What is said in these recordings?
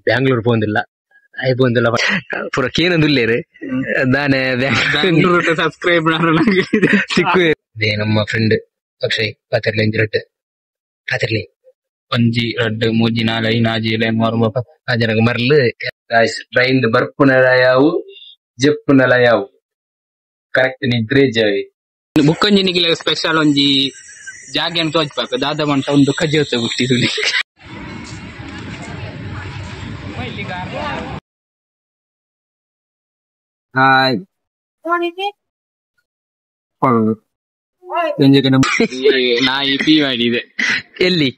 ಬ್ಯಾಂಗ್ಳೂರ್ ಪೋಂದಿಲ್ಲ ಆಯ್ ಪೋಂದಿಲ್ಲ ಪೂರ ಕೇನೊಂದುಲ್ಲೇರು ದಾನೆ. ಬ್ಯಾಂಗ್ಳೂರ್ ಸಬ್ಸ್ಕ್ರೈಬ್ ತಿಕ್ಕು. ನಮ್ಮ ಫ್ರೆಂಡ್ ಅಕ್ಷಯ್ ಪಾತೆರ್ಲೆ ಇಂಜಿರಟ್ ಪಾತೆರ್ಲಿ. ಒಂಜಿ ರಡ್ಡ್ ಮೂಜಿ ನಾಲ್ ಐನ್ ಆಜಿ ಏಳು ಎಂಟು ಒಂಬತ್ತು ಆ ಜನಗ ಮರ್ಲ್ ಟ್ರೈನ್ ಬರ್ಪುನಲ ಯಾವು ಜಪ್ಪುನಲ ಯಾವು ಕರೆಕ್ಟ್ ನಿದ್ರೆ ಜಾವಿ. ಬುಕ್ಕೊಂಜಿ ನಿಗಿಲ ಸ್ಪೆಷಲ್ ಒಂಜಿ ಜಾಗೆನ್ ತೋಜ್ಪಾಕ ದಾದ ಮಂಟ ಒಂದು ಕಜಿಯೋತ ಹುಟ್ಟಿಸುಲಿ. ಹಾಯ್ ನಾಯಿ ಪೀ ಮಾಡಿದೆ. ಎಲ್ಲಿ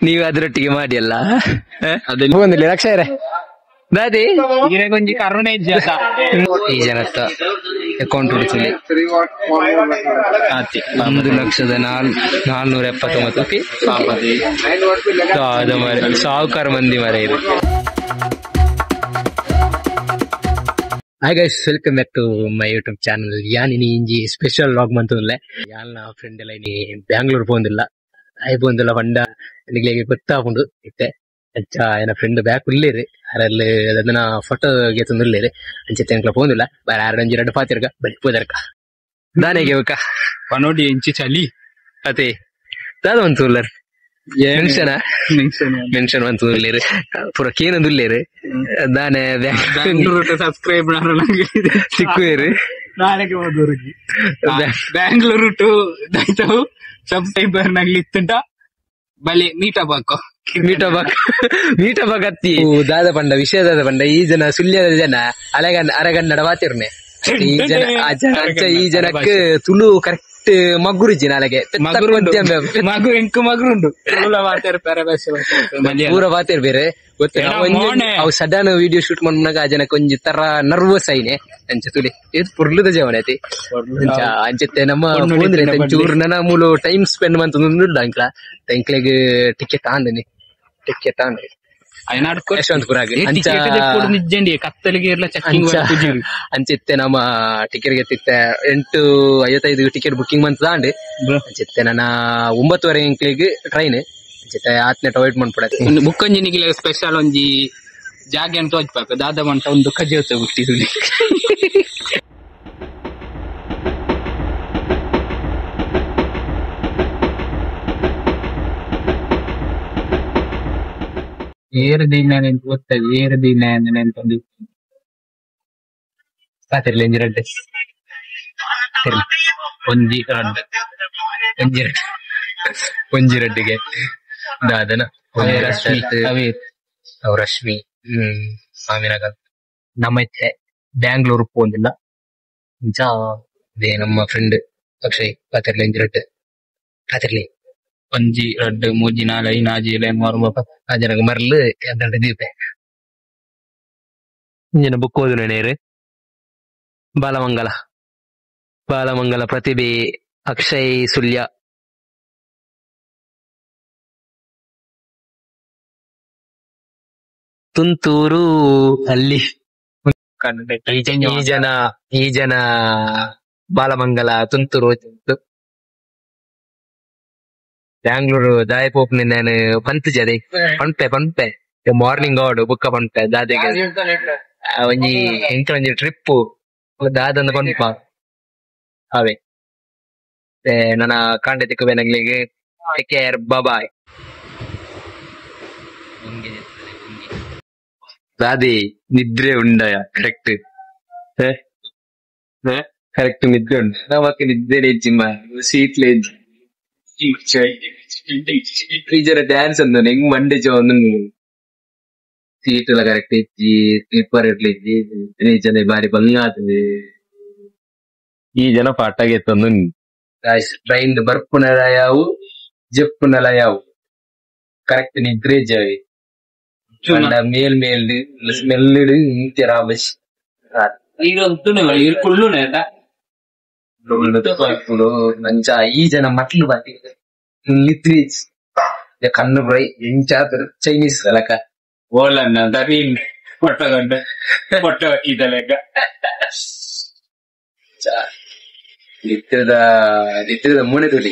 ನೀವು ಅದರೊಟ್ಟಿಗೆ ಮಾಡಿ ಅಲ್ಲ ರಕ್ಷಾರೆ ದಾದಿ. ಒಂಜಿ ಕರುಣೆ ಈ ಜನತ್ತ ಅಕೌಂಟ್ ಹುಡುಕಲಿ 1,00,479 ಸಾವುಕಾರ ಮಂದಿ ಮರ ಇದು. Hi guys, welcome back to my YouTube channel. ಯಾನ್ ಇನಿ ಇಂಜಿ ಸ್ಪೆಷಲ್ ವ್ಲಾಗ್ ಮಂತುಲ್ಲೆ. ಯಾಲ್ನ ಫ್ರೆಂಡ್ ಎಲ್ಲ ಇನಿ ಬ್ಯಾಂಗ್ಳೂರ್ ಪೋಂದಿಲ್ಲ ಆಯ್ ಪೋಂದಿಲ್ಲ ಪಂಡ ನಿಗ್ಲೆಗ್ ಗೊತ್ತಾಪುಂಡು ಇತ್ತೆ. ಅಂಚ ಎನ್ನ ಫ್ರೆಂಡ್ ಬ್ಯಾಕ್ ಉಲ್ಲೇರು ಅರಲ್ಲಿ ಅದನ್ನ ಫೋಟೋ ಗೆತ್ತೊಂದುಲ್ಲೇರು ಅಂಚೆ ಎಂಕ್ಲ ಪೋಂದಿಲ್ಲ ಬಾರ ಆರೊಂಜಿ ರಡ್ಡ್ ಪಾತೆರ್ಗ ಬರಿ ಪೋದರ್ಕ ದಾನೆಗೆ ಬೊಕ ಪನೋಡಿ ಇಂಚಿ ಚಲಿ ಅತೆ ದಾದ ಮಂತುಲ್ಲರ್ ಮೆನ್ಷನ್ ಮೆನ್ಷನ್ ಮಂತುಲ್ಲೇರು ಪೂರ ಕೇನೊಂದುಲ್ಲೇರು ದಾನೆ. ಬ್ಯಾಂಗ್ಳೂರ್ ಸಬ್ಸ್ಕ್ರೈಬ್ ತಿಕ್ಕುವೇರು ಬ್ಯಾಂಗ್ಳೂರ್ ಟು ಸಬ್ಸ್ಕ್ರೈಬರ್ ನಗ್ಲಿ ಇತ್ತುಂಟ ಬಲೆ ಮೀಟ್ ಅಪ್ ಮೀಟ ಬಾಕತ್ತಿ ದಾದ ಪಂಡ ವಿಷಯ ದಾದ ಪಂಡ ಈ ಜನ ಸುಳ್ಯದ ಜನ ಅಲೆಗನ್ ಅರಗನ್ನಡ ವಾತಿರ್ನೆ ಈ ಜನ ಈ ಜನಕ್ಕೆ ತುಳು ಕರೆಕ್ಟ್ ಮಗ್ಗುರುಜಿ ನಾಲೆಗೆ ಮಗು ಎಂಕು ಮಗುರುಂಡು ಪೂರ ವಾತಿರ್ ಬೇರೆ ಗೊತ್ತ. ಅವು ಸಡನ್ ವಿಡಿಯೋ ಶೂಟ್ ಮಾಡ್ನಾಗ ಆ ಜನಕ್ಕೆ ಒಂಜಿ ತರ ನರ್ವಸ್ ಐನೆ ಅಂಚ ತುಳಿ ಇದು ಪುರ್ಲುದ ಜವನ ಐತಿ ಅಂಚ ಅಂಚತ್ತೆ ನಮ್ಮ ಚೂರು ನನ್ನ ಮೂಲು ಟೈಮ್ ಸ್ಪೆಂಡ್ ಮಂತೊಂದುಂಡು ಅಂಕ್ಲ ಎಂಕ್ಲೆಗ್ ಟಿಕೆಟ್ ಆಂದನಿ ಟಿಕೆಟ್ ಆಂದ ಯಶವಂತಪುರ ಅಂಚಿತ್ತೆ ನಮ್ಮ ಟಿಕೆಟ್ ಗೆತ್ತಿತ್ತೆ 8:55 ಟಿಕೆಟ್ ಬುಕಿಂಗ್ ಮಂತದಾಂಡ್ ಅಂಚಿತ್ತೆ ನನ್ನ 9:30 ಎಂಕ್ಲೆಗ್ ಟ್ರೈನ್ ಅಂಚಿತ್ತೆ ಆತ್ನೆಟ್ ಅವಾಯ್ಡ್ ಮಾಡ್ಬಿಡತ್ತೆ. ಬುಕ್ಕೊಂಜಿ ನಿಗಿಲ ಸ್ಪೆಷಲ್ ಒಂಜಿ ಜಾಗೆನ್ ತೋಜ್ಪಾಕ ದಾದ ಮಂಟ ಒಂದು ಕಜಿಯೋತ ಹುಟ್ಟಿಸುಲಿ. ಏರು ದಿನ ಗೊತ್ತದೆ ಏರು ದಿನ ನೆನ್ಪೊಂದು ಪಾತೆರ್ಲೆ ಒಂಜಿ ರಡ್ಡ್ ಒಂಜಿ ರಡ್ಡ್ ಒಂಜಿ ರಡ್ಡ್ ಒಂಜಿ ರಡ್ಡಿಗೆ ದಾದನ ರಶ್ಮಿ ರಶ್ಮಿ ಸ್ವಾಮಿನಗರ್ ನಮ್ಮ ಇತ್ತೆ ಬ್ಯಾಂಗ್ಳೂರ್ ಪೋಂದಿಲ್ಲ ಇಂಚ ಇದೇ ನಮ್ಮ ಫ್ರೆಂಡ್ ಅಕ್ಷಯ್ ಪಾತೆರ್ಲೆ ಒಂಜಿ ರಡ್ಡ್ ಪಾತೆರ್ಲೆ ಒಂಜಿ ರಡ್ಡ್ ಮೂಜಿ ನಾಲ್ ಐನ್ ಆಜಿ ಏಳು ಎಂಟು ಒಂಬತ್ತು ಆ ಜನಗ ಮರ್ಲ್ ಅದಂಡ ದೀಪೆ ಇಂಜಿನ ಬುಕ್ ಓದುನ ನೇರು ಬಾಲಮಂಗಲ ಬಾಲಮಂಗಲ ಪ್ರತಿಭೆ ಅಕ್ಷಯ್ ಸುಳ್ಯ ತುಂತೂರು ಅಲ್ಲಿ ಈ ಜನ ಬಾಲಮಂಗಲ ತುಂತೂರು ಬ್ಯಾಂಗ್ಳೂರು ದಾಯ ಪೋಪುನ ನಾನು ಪಂತ್ ಜದೆ ಪನ್ಪೆ ಪನ್ಪೆ ಮಾರ್ನಿಂಗ್ ಆಡು ಬುಕ್ಕ ಪನ್ಪೆ ದಾದೆಗೆ ಒಂಜಿ ಎಂತ ಒಂಜಿ ಟ್ರಿಪ್ ದಾದಂದ ಪನ್ಪ ಅವೇ ನನ್ನ ಕಾಂಡೆ ತಿಕ್ಕುವೆ ನಂಗ್ಲಿಗೆ. Take care bye. ದಾದಿ ನಿದ್ರೆ ಉಂಡಯ ಕರೆಕ್ಟ್ ಕರೆಕ್ಟ್ ನಿದ್ರೆ ಉಂಡು ನಮಕ್ ನಿದ್ರೆ ಜಿಮ್ಮ ಸೀಟ್ಲೆ ಟೀಚರ್ ಡ್ಯಾನ್ಸ್ ಅಂದ ಹೆಂಗ್ ಮಂಡೆ ಒಂದು ಸೀಟ್ ಎಲ್ಲ ಕರೆಕ್ಟ್ ಇಜ್ಜಿ ಸ್ಲೀಪರ್ ಇರ್ಲಿ ಇಜ್ಜಿ ಜನ ಬಾರಿ ಬಂಗ ಆತದೆ ಈ ಜನ ಪಾಠ ಗೆತ್ತೊಂದು ಟ್ರೈನ್ ಬರ್ಪುನಲ ಯಾವು ಜಪ್ಪುನಲ ಯಾವು ಕರೆಕ್ಟ್ ನಿದ್ರೆ ಜಾವಿ ಮೇಲ್ ಮೇಲ್ ಸ್ಮೆಲ್ ಬಸ್ ನಂಚ ಈ ಜನ ಮಟ್ಲು ಬಾತಿ ನಿದ್ರೆ ಕಣ್ಣು ಬ್ರೈ ಎಂಚ ಚೈನೀಸ್ ಅಲಕ ಓಲನ್ನ ದರೀನ್ పొట్టగడ్డ పొట్ట ಇದಲೆಗ ನಿತ್ಯದ ನಿತ್ಯದ ಮೂನೆ ತುಲಿ.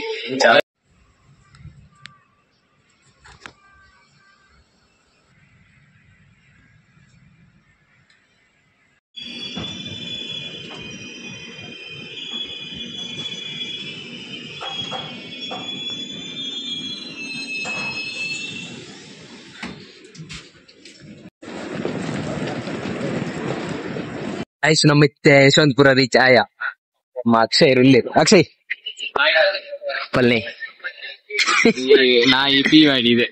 ಐಸ್ ನಮ್ಮ ಇತ್ತೆ ಯಶವಂತಪುರ ರೀಚ್ ಆಯ. ನಮ್ಮ ಅಕ್ಷಯ್ ಇಲ್ಲಿ. ಅಕ್ಷಯ್ ಪಲ್ನೆ ನಾಯಿ ಪಿ ಮಾಡಿದೆ.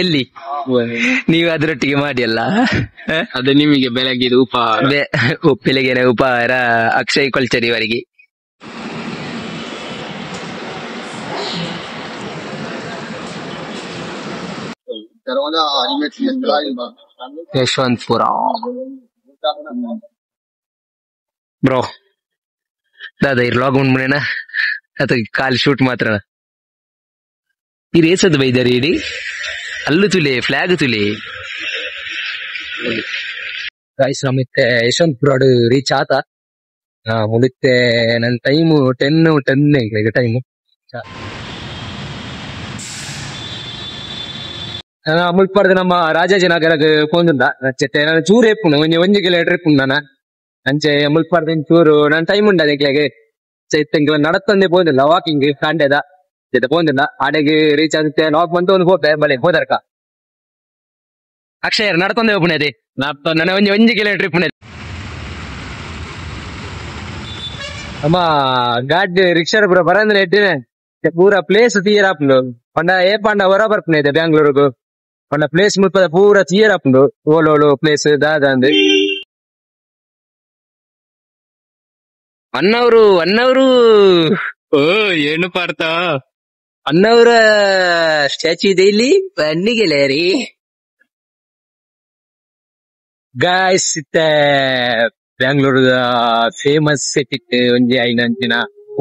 ಎಲ್ಲಿ ನೀವು ಅದರೊಟ್ಟಿಗೆ ಮಾಡಿ ಅಲ್ಲ? ಅದು ನಿಮಗೆ ಬೆಳಗ್ಗೆ ಉಪಹಾರ. ಬೆಳಗಿನ ಉಪಹಾರ ಅಕ್ಷಯ್ ಕೊಲ್ಚರಿವರೆಗೆ. ಯಶವಂತಪುರ ಬ್ರೋ ದಾದಾ ಇರ್ ಲಾಗ್ ಉಂಡ್ಬಿಡೇನ ಅಥವಾ ಕಾಲ್ ಶೂಟ್ ಮಾತ್ರ. ಈ ರೇಸದ್ ಬೈದಾರಿ ಇಡಿ ಅಲ್ಲು ತುಲೆ ಫ್ಲಾಗ್ ತುಲೆ. ಗಾಯ್ಸ್ ನಮ್ಮಿತ್ತೆ ಯಶವಂತಪುರ ರೀಚ್ ಆತ. ಮುಳಿತ್ತೆ ನನ್ನ ಟೈಮು 10:10 ಈಗ ಟೈಮು. ಮುಲ್ಪರ್ದು ನಮ್ಮ ರಾಜಾಜಿನಗರ ಪೋಂದುಂಡ ಚೆತ್ತೆ ನಾನು ಚೂರು ಎಪ್ಪುಂಡು ಒಂಜಿ ಒಂಜಿ ಕಿಲೋಮೀಟರ್ ಎಪ್ಪುಂಡು ನಾನು ಅಂಚೆ ಮುಲ್ಪರ್ದು ಚೂರು ನಾನು ಟೈಮ್ ಉಂಡ ಅದಕ್ಕೆ ಇತ್ತಂಗೆ ನಡತ್ತಂದೆ ಪೋಂದಿಲ್ಲ ವಾಕಿಂಗ್ ಕಾಂಡೆದ ಜೊತೆ ಪೋಂದಿಲ್ಲ. ಆಡೆಗೆ ರೀಚ್ ಆಗುತ್ತೆ ಲಾಕ್ ಬಂತು ಒಂದು ಹೋಪೆ ಬಲೆ ಹೋದರ್ಕ ಅಕ್ಷಯ್ ನಡತಂದೆ ಹೋಪುಣೆ ಅದೇ ನನ್ನ ಒಂಜಿ ಒಂಜಿ ಕಿಲೋಮೀಟರ್ ಇಪ್ಪುಣೆ. ಅಮ್ಮ ಗಾಡಿ ರಿಕ್ಷಾ ಪೂರ ಬರಂದ್ರೆ ಎಟ್ಟಿನೆ ಪೂರ ಪ್ಲೇಸ್ ತೀರ ಆಪುಂಡು ಪಂಡ ಏ ಪಂಡ ಹೊರ ಬರ್ಪುಣೆ ಇದೆ ಬ್ಯಾಂಗ್ಳೂರ್ಗು ಪಂಡ ಪ್ಲೇಸ್ ಮುಲ್ಪದ ಪೂರ ತೀರ ಆಪುಂಡು ಓಲೋಲು ಪ್ಲೇಸ್ ದಾದ ಅಂದ್. ಅಣ್ಣವರು ಅಣ್ಣವರು ಓ ಏನು ಪಾರ್ಥ ಅಣ್ಣವರ ಸ್ಟ್ಯಾಚು ಇದೆ ಇಲ್ಲಿ ಬನ್ನಿಗೆಲೆ ರೀ. ಗಾಯ್ಸ್ ಇತ್ತೆ ಬ್ಯಾಂಗ್ಳೂರ್ ಫೇಮಸ್ ಸಿಟಿ ಒಂಜಿ ಐನಂಚಿನ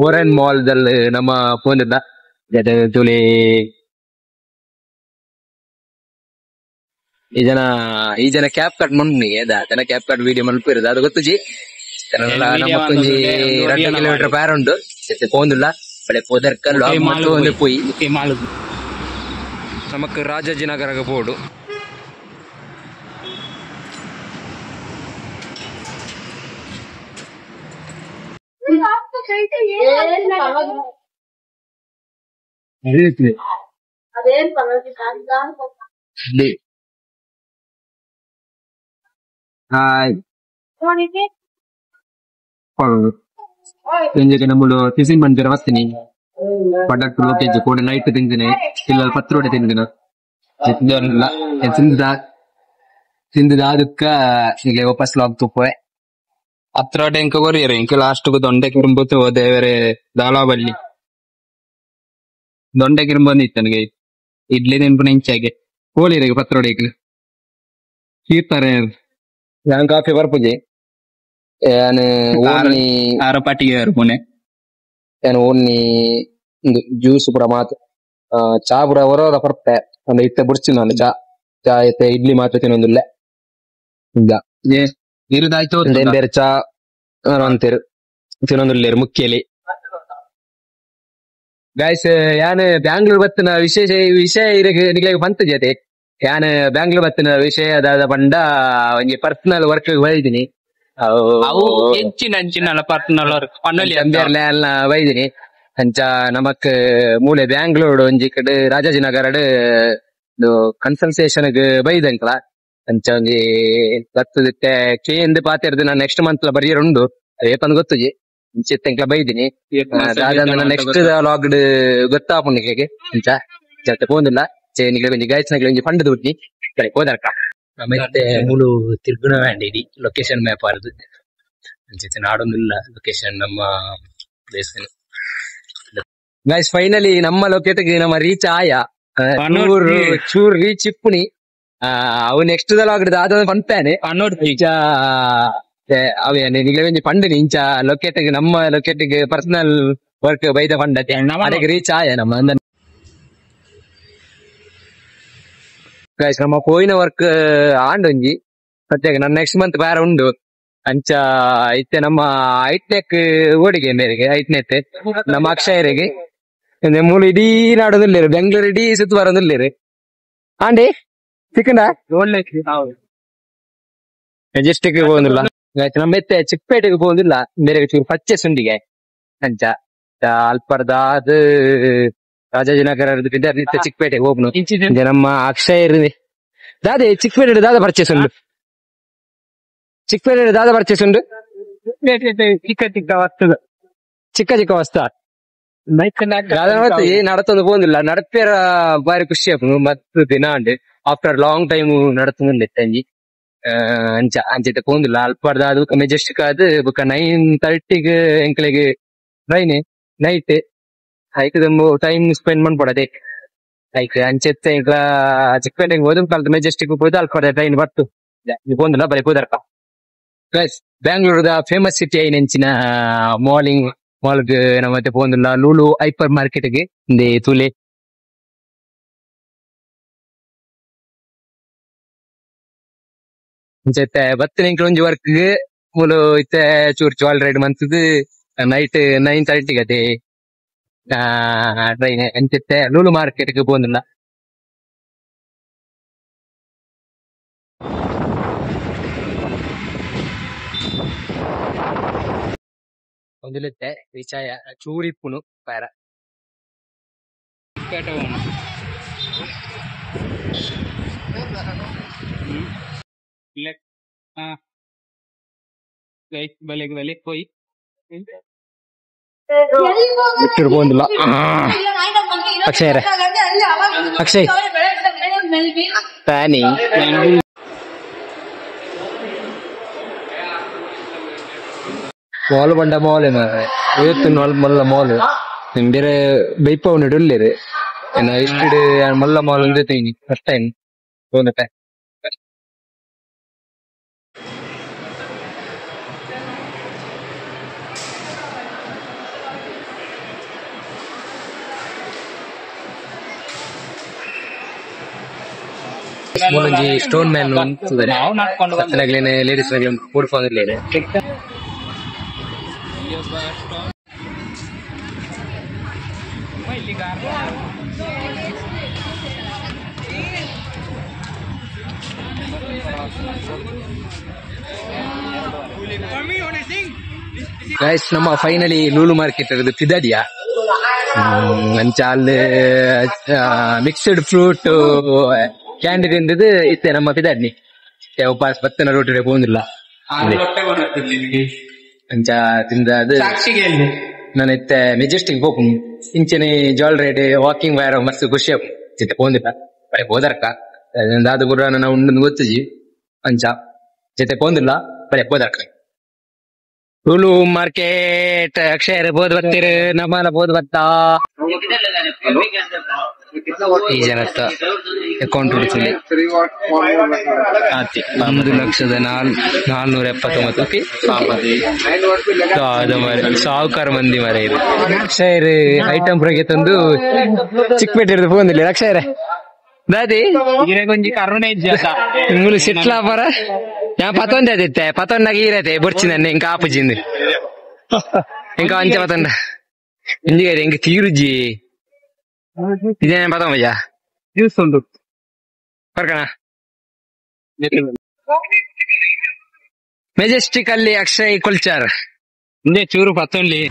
ಓರನ್ ಮಾಲ್ ದಲ್ಲಿ ನಮ್ಮ ಪೋಂದಿಲ್ಲ ತುಳಿ. ಈ ಜನ ಕ್ಯಾಪ್ ಕಟ್ ಮಂಡ್ನಿ ಜನ cap cut video ಮಲ್ಪಿರೋದು ಅದು ಗೊತ್ತುಜಿ. ನಮಕ್ಕೊಂಜಿ 2 ಕಿಲೋಮೀಟರ್ ಪ್ಯಾರ ಉಂಡು ಪೋಂದಿಲ್ಲ ಬಳೆ ಪೋದರ್ಕ ಪೋಯಿ ನಮಕ್ ರಾಜಾಜಿನಗರ ಬೋರ್ಡು. ಹಾಯ್ ಸಂಜೆಗೆ ನಮ್ಮಳು ಟಿಫಿನ್ ಬಂದಿರ ಬರ್ತೀನಿ ಪಡಕ್ ಲೋಕೇಜ್ ಕೂಡ ನೈಟ್ ತಿಂದಿನಿ ಇಲ್ಲ 10 ರೊಟ್ಟೆ ತಿಂದಿನ ತಿಂದ ತಿಂದಕ್ಕ ಈಗ ವಾಪಸ್ ಲಾಗ್ ತುಪ್ಪೆ ಹತ್ರ ಎಂಕ ಕೊರಿಯರ್ ಇಂಕ ಲಾಸ್ಟ್ ದೊಂಡೆ ಕಿರುಂಬತ್ತು ದೇವರೇ ದಾಳಾಬಲ್ಲಿ ದೊಂಡೆ ಕಿರುಂಬಂದಿತ್ತು ನನಗೆ ಇಡ್ಲಿ ನೆನಪು ನೆಂಚಾಗೆ ಕೋಳಿರಿಗೆ ಪತ್ರೊಡೆಗೆ ಕೀರ್ತಾರೆ. ನಾನು ಕಾಫಿ ಬರ್ಪುಜಿ ಯಾನು ಓನ್ಲಿ ಆರ ಪಾಟಿಗೆ ಪುಣೆ ಯಾನು ಓನ್ಲಿ ಜ್ಯೂಸ್ ಪೂರ ಮಾತ್ರ ಚಾ ಪೂರ ಹೊರ ಪರ್ಪೆ ಅಂದ್ರೆ ಇತ್ತೆ ಬುಡ್ಚಿ ನಾನು ಚಾ ಚಾ ಇತ್ತೆ ಇಡ್ಲಿ ಮಾತ್ರ ತಿನ್ನೊಂದಿಲ್ಲ ಇರುದಾಯ್ತು ಬೇರೆ ಚಾ ಅಂತೀರು ತಿನ್ನೊಂದಿಲ್ಲ ಮುಖ್ಯಲಿ. ಗಾಯ್ಸ್ ಯಾನ್ ಬ್ಯಾಂಗ್ಳೂರ್ ಬತ್ತಿನ ವಿಶೇಷ ವಿಷಯ ನಿಗ್ಲೆಗ್ ಪಂತ ಜೊತೆ ಯಾನ್ ಬ್ಯಾಂಗ್ಳೂರ್ ಬತ್ತಿನ ವಿಷಯ ಅದಾದ ಪಂಡ ಒಂಜಿ ಪರ್ಸನಲ್ ವರ್ಕ್ ಬೈದಿನಿ ಅವು ಹೆಚ್ಚಿನ ಅಂಚಿನ ಪರ್ಸನಲ್ ವರ್ಕ್ ಬೈದಿನಿ. ಅಂಚ ನಮಕ್ ಮೂಲೆ ಬ್ಯಾಂಗ್ಳೂರ್ ಒಂಜಿ ಕಡೆ ರಾಜಾಜಿನಗರಡ್ ಕನ್ಸಲ್ಟೇಷನ್ ಬೈದಂಕಲ ಅಂಚ ಒಂಜಿ ಬತ್ತದಿತ್ತೆ ಕೇಂದ್ ಪಾತೆರ್ದು ನಾನು ನೆಕ್ಸ್ಟ್ ಮಂತ್ ಲ ಬರಿಯರ್ ಉಂಡು ಅದೇಪಂದ್ ಗೊತ್ತುಜಿ ಇಂಚಿತ್ತೆಂಕ್ಲ ಬೈದಿನಿ. ನೆಕ್ಸ್ಟ್ ಲಾಗ್ ಗೊತ್ತಾಪುಂಡು ಅಂಚ ಜೊತೆ ಪೋಂದಿಲ್ಲ ನಿಗ್ಲೆ ಒಂಜಿ ಗಾಯ್ಸ್ ನಗ್ಲೆ ಒಂಜಿ ಫಂಡ್ ದುಡ್ಡಿ ಹೋದರ್ಕ. ಮತ್ತೆ ಮೂಲು ತಿರ್ಗುಣ ಇಡೀ ಲೊಕೇಶನ್ ಮ್ಯಾಪ್ ಆರ್ದು ಅಂಚೆ ನಾಡೊಂದಿಲ್ಲ ಲೊಕೇಶನ್ ನಮ್ಮ place. Guys finally ನಮ್ಮ ಲೊಕೇಟ್ ನಮ್ಮ ರೀಚ್ ಆಯ ಚೂರ್ ರೀಚ್ ಇಪ್ಪುಣಿ ಅವು ನೆಕ್ಸ್ಟ್ ಲಾಗ್ ದಾದ ಪನ್ಪೇನೆ ಇಂಚ ಅವೇ ನಿಗ್ಲೆ ಒಂಜಿ ಪಂಡನಿ ಇಂಚ ಲೊಕೇಟ್ ನಮ್ಮ locate personal work ಬೈದ ಫಂಡ್ ಅದಕ್ಕೆ ರೀಚ್ ಆಯ ನಮ್ಮ. ಗೈಸ್ ನಮ್ಮ ಕೋಯಿನ ವರ್ಕ್ ಆಂಡ್ ಒಂಜಿ ಸದ್ಯಕ್ಕೆ ನನ್ನ ನೆಕ್ಸ್ಟ್ ಮಂತ್ ಬೇರೆ ಉಂಡು ಅಂಚ ಇತ್ತೆ ನಮ್ಮ ಐಟ್ನೆಕ್ ಓಡಿಗೆ ಮೇರೆಗೆ ಐಟ್ನೆತ್ ನಮ್ಮ ಅಕ್ಷಯರಿಗೆ ಮೂಲು ಇಡೀ ನಾಡೊಂದಿಲ್ಲೇರು ಬೆಂಗಳೂರು ಇಡೀ ಸುತ್ತು ಬರೋದಿಲ್ಲೇರು ಆಂಡಿ ಚಿಕ್ಕಂಡ ಮೆಜೆಸ್ಟಿಕ್ ಹೋಗುದಿಲ್ಲ ನಮ್ಮ ಎತ್ತೆ ಚಿಕ್ಕಪೇಟೆಗೆ ಹೋಗುದಿಲ್ಲ ಮೇರೆಗೆ ಚೂರು ಪಚ್ಚೆ ಸುಂಡಿಗೆ ಅಂಚ ಅಲ್ಪರ್ದ ಅದು ರಾಜಾಜಿನಗರ ಚಿಕ್ಕಪೇಟೆಗೆ ಹೋಗ್ನು ನಮ್ಮ ಅಕ್ಷಯ್ ದಾದೆ ಚಿಕ್ಕಪೇಟೆ ದಾದ ಪರ್ಚೇಸ್ ಉಂಡು ಚಿಕ್ಕಪೇಟೆ ದಾದ ಪರ್ಚೇಸ್ ಉಂಡು ಚಿಕ್ಕ ಚಿಕ್ಕ ವಸ್ತು ಚಿಕ್ಕ ಚಿಕ್ಕ ವಸ್ತು ನಡತೊಂದು ಪೋಂದಿಲ್ಲ ನಡಪೇರ ಬಾರಿ ಖುಷಿ ಆಪುಂಡು ಮಸ್ತ್ ದಿನ ಉಂಡು ಆಫ್ಟರ್ ಲಾಂಗ್ ಟೈಮ್ ನಡತೊಂದು ಇತ್ತಂಜಿ ಅಂಚ ಅಂಚೆತೆ ಪೋಂದಿಲ್ಲ ಅಲ್ಪರ್ದ ಅದು ಮೆಜೆಸ್ಟಿಕ್ ಆದ್ ಬೊಕ 9:30 ಎಂಕ್ಲೆಗ್ ಟ್ರೈನ್ ನೈಟ್ ಐಕ್ ದುಂಬು ಟೈಮ್ ಸ್ಪೆಂಡ್ ಮನ್ಪೊಡತೆ ಐಕ್ ಅಂಚೆತ್ತೆ ಎಂಕ್ಲ ಚಿಕ್ಕಪೇಟೆಗ್ ಪೋದು ಕಲ್ತ ಮೆಜೆಸ್ಟಿಕ್ ಪೋದು ಅಲ್ಪರ್ದ ಟ್ರೈನ್ ಬತ್ತು ಪೋಂದಿಲ್ಲ ಬರೀ ಪೋದರ್ಕ ಪ್ಲಸ್ ಬ್ಯಾಂಗ್ಳೂರ್ದ ಫೇಮಸ್ ಸಿಟಿ ಐನೆಂಚಿನ ಮಾಲಿಂಗ್ ಮಾಲ್ಗ್ ನಮ್ಮತ್ತೆ ಪೋಂದಿಲ್ಲ ಲೂಲು ಹೈಪರ್ ಮಾರ್ಕೆಟ್ ಗೆ ಇಂದೆ ತೂಲೆ ಇಂಚೆತ್ತೆ ಬತ್ತಿನ ಎಂಕ್ಲ ಒಂಜಿ ವರ್ಕ್ ಮೂಲು ಇತ್ತೆ ಚೂರು ಜಾಲ್ ರೈಡ್ ಮಂತುದು ನೈಟ್ 9:30 ಗತೆ ಟ್ರೈನ್ ಅಂಚೆತ್ತೆ ಲೂಲು ಮಾರ್ಕೆಟ್ ಗೆ ಪೋಂದಿಲ್ಲ ಒಂದುಲೆತ್ತೆ ವಿಚಾಯ ಚೂರಿಪ್ಪುನು ಪೇರ ಪೇಟೆ ಹೋಗೋಣ ಹಾ ಬಲೆ ಬಲೆ ಹೋಯ್ ಬಿಟ್ಟಿರ್ ಪೋಂದಿಲ್ಲ ಅಕ್ಷಯ್ ಅಕ್ಷಯ್ ಪ್ಯಾನಿ ಮಾಲ್ ಬಂಡ ಮಾಲ್ ಏತ್ ಮಲ್ಲ ಮಾಲ್ ಬೇರೆ ಬೈಪವನ ಉಲ್ಲೇರು ಇಷ್ಟು ಮಲ್ಲ ಮಾಲ್ ಅಂದ್ರೆ ತೀನಿ ಫಸ್ಟ್ ಟೈಮ್ ಪೋಂದತೆ ಮೂಲಂಜಿ ಸ್ಟೋನ್ ಮ್ಯಾನ್ ಉಂತುದರೆ ಸತ್ತನಗ್ಲೇನೆ ಲೇಡೀಸ್ ನಗ್ಲೇನೆ ಕೂಡ್ಕೊಂಡಿಲ್ಲೇನೆ ಗೈಸ್ ನಮ್ಮ ಫೈನಲಿ ಲೂಲು ಮಾರ್ಕೆಟ್ ಇರೋದು ಪಿದಾಡಿಯಾ ಅಂಚ ಅಲ್ಲಿ ಮಿಕ್ಸ್ಡ್ ಫ್ರೂಟ್ ಕ್ಯಾಂಡಿ ತಿಂದದ್ದು ಇತ್ತೆ ನಮ್ಮ ಪಿದಾಡ್ನಿ ಉಪಾಸ ಬತ್ತನ ರೋಟಿ ಪೋಂದಿಲ್ಲ ಅಂಚ ತಿಂದ ಅದು ನಾನು ಇತ್ತೆ ಮೆಜೆಸ್ಟಿಕ್ ಪೋಪು ಇಂಚನೆ ಜಾಲ್ ರೈಡ್ ವಾಕಿಂಗ್ ವೈರ್ ಮಸ್ತ್ ಖುಷಿ ಆಪು ಚಿತ್ತೆ ಪೋಂದಿಲ್ಲ ಬರೀ ಹೋದರ್ಕ ದಾದ ಪೂರ ನಾವು ಉಂಡು ಗೊತ್ತುಜಿ ಅಂಚ ಜೊತೆ ಪೋಂದಿಲ್ಲ ಬರೀ ಹೋದರ್ಕ ಲೂಲು ಮಾರ್ಕೆಟ್ ಅಕ್ಷಯ್ ಬೋದು ಬತ್ತೀರು ನಮ್ಮನ ಬೋದು ಬತ್ತಾ ಈ ಜನತ್ತ ಅಕೌಂಟ್ ಹುಡುಕಲಿ ಆತಿ 1,00,479 ಸಾವುಕಾರ ಮಂದಿ ಮರ ಇದು ಅಕ್ಷಯ್ ಐಟಮ್ ಪ್ರಗೆ ತಂದು ಚಿಕ್ಕಪೇಟೆ ಹಿಡಿದು ಪೋಂದಿಲ್ಲ ಅಕ್ಷಯ್ ದಾದಿ ಒಂಜಿ ಕರುಣೆ ಮೂಲು ಸಿಟ್ಲಾಪರ ಯಾ ಪತೊಂದೆ ಅದಿತ್ತೆ ಪತೊಂಡಾಗ ಈರತೆ ಬೊರ್ಚಿ ನನ್ನೆ ಇಂಕ ಆಪುಜಿಂದು ಇಂಕ ಅಂಚೆ ಪತೊಂಡ ಇಂಜಿಗೆ ಇಂಕ ತೀರುಜಿ ಇದೇನೆ ಪತೊಂಬಜ ಜ್ಯೂಸ್ ಉಂಟು ಬರ್ಕಣ ಮೆಜೆಸ್ಟಿಕ್ ಅಲ್ಲಿ ಅಕ್ಷಯ್ ಕುಲ್ಚಾರ್ ಇಂದೇ ಚೂರು ಪತ್ತೊಂಲಿ